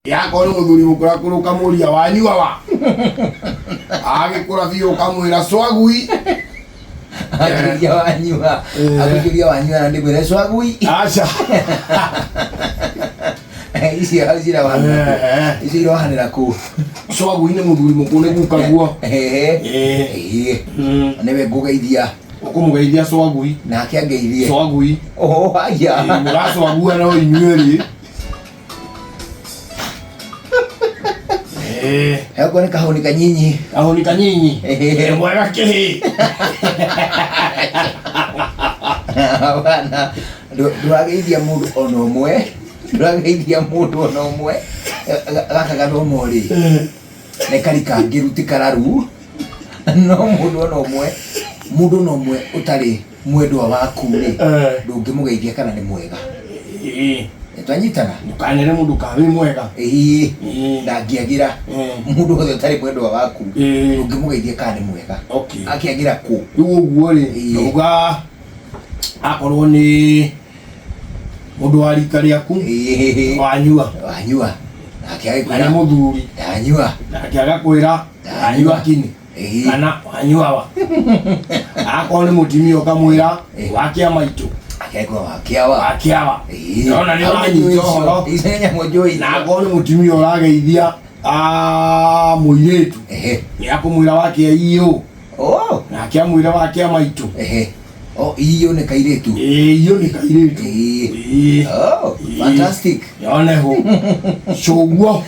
Yakorwo nĩ mũthuri mũkũrakũrũ ũkamũria wanyua wa. Agĩkũra biũ ũkamwĩra cwagui. Akĩria wanyua. Eh. Akĩria wanyua na ndĩmwĩre cwagui. Aca. Icio cirahanĩra Eh, icio irohanĩra kũ? Cwagui nĩ mũthuri mũkũrũ nĩ gukaguo. Ehe. Eh. Ĩĩ. Nĩwe ngũgeithia Ũkũmũgeithia cwagui. nake angeithie. Cwagui. Oh, aya. Mũracwagua no inyuĩ rĩ. Eh. Heko nĩ kahũni kanyinyi. Kahũni kanyinyi. Eh. Mwega kĩhĩ. Bana, ndũrageithia mũndũ ona ũmwe. Ndũrageithia mũndũ ona ũmwe. Gaka gathomo rĩ, nĩ karika ngĩru ti kararu. No mũndũ ona ũmwe, mũndũ ona ũmwe ũtarĩ mwendwa waku rĩ, Eh. ndũngĩmũgeithia kana nĩ mwega. Eh. Twanyitana? Ndũkanere mũndũ kana wĩ mwega. Ĩĩ. Ĩĩ. Ndangĩagĩra. Eh. Mũndũ wothe ũtarĩ mwendwa waku Ĩĩ. ndũngĩmũgeithia kana nĩ mwega. Okay. Akĩagĩra kũ? Rĩu ũguo rĩ, Ĩĩ. ndauga akorwo nĩ mũndũ wa rika rĩaku Ĩĩ. wanyua Wanyua. Nake na nĩ agĩkwĩra mũthuri ndanyua. nake agakwĩra wanyua kini Ĩĩ. kana wanyua wa akorwo nĩ mũtumia ũkamwĩra Ĩĩ. wakĩa maitũ Akĩaigua wakĩawa. wakĩawa Ĩĩ. Ndona nĩ ũranyita ũhoro. Icio nĩ nyamũ njũĩ. na akorwo nĩ mũtumia ũrageithia ah, mũirĩtu Ehe. nĩ akũmwĩra wakĩa iyũ Oh. nake amwĩre wakĩa maitũ Ehe. Oh, iyo nĩ kairĩtu. Ĩĩ, iyũ nĩ kairĩtu Ĩĩ. Ĩĩ. Oh, Ĩĩ. fantastic. yone ho cũguo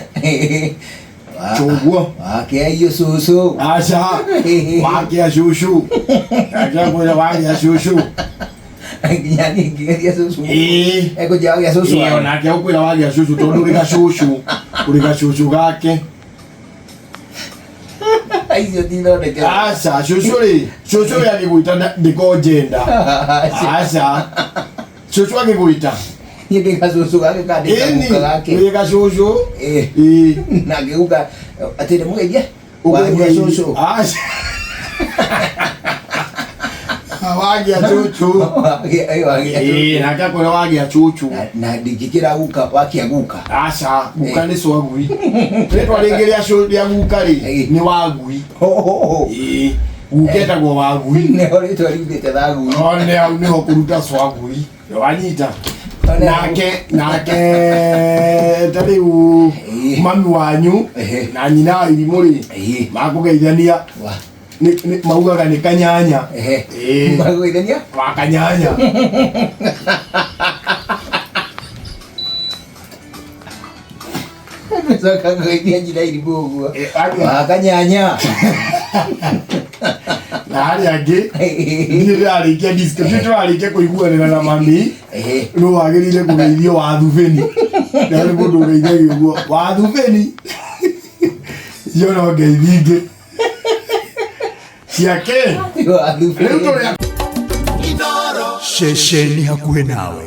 Cũguo. Wakĩa iyo cũcũ. aca wakĩa cũcũ nake akwĩra wakĩa cũcũ Nginya niĩ ngĩgeria cũcũ. Ĩĩ. Ekũnjĩra wakĩa cũcũ. Ĩĩ, onake akwĩra wagĩa cũcũ tondũ ũrĩ gacũcũ ũrĩ gacũcũ gake Icio ti thondeke. aca cũcũ rĩ cũcũ rĩ agĩgwĩta ndĩkonjenda aca cũcũ agĩgwĩta Niĩ ndĩ gacũcũ gake kana ndĩ ĩni kaguka gake. wĩ gacũcũ Ĩĩ. Ĩĩ. Na ngĩguka atĩ ndĩmũgeithie. Wanyua cũcũ. Aca. Wagĩa cũcũ. Wagĩa wagĩa Ĩĩ, cũcũ. nake akwĩra wagĩa cũcũ. Na- Na ndingĩkĩra guka wakĩa guka. Aca, guka nĩ cwagui. Rĩtwa rĩngĩ rĩa cũ rĩa guka rĩ, Ĩĩ. nĩ wagui. Ho ho ho. Ĩĩ, guka etagwo wagui. Nĩho rĩtwa riumĩte thagui. No nĩ hau nĩho kũruta cwagui. Wanyita. Nake nake ta rĩu Ĩĩ. mami wanyu Ehe. na nyina wa irimũ rĩ Ĩĩ. makũgeithania Wa. maugaga nĩ kanyanya. Ehe. Ĩĩ. Magũgeithania? Wa kanyanya. Coka kũgeithia nyina irimũ ũguo. Eh, arĩa- Wa kanyanya. Na harĩa angĩ niĩ ndĩrarĩkia disco ithuĩ tũrarĩkia kũiguanĩra na mami Ehe. nũ wagĩrĩire kũgeithio wathubĩni na nĩ mũndũ ũgeithagio ũguo wathubĩni icio no ngeithi ingĩ ciake Wathubĩni. rĩu tũrĩa Ceceni hakuhĩ nawe.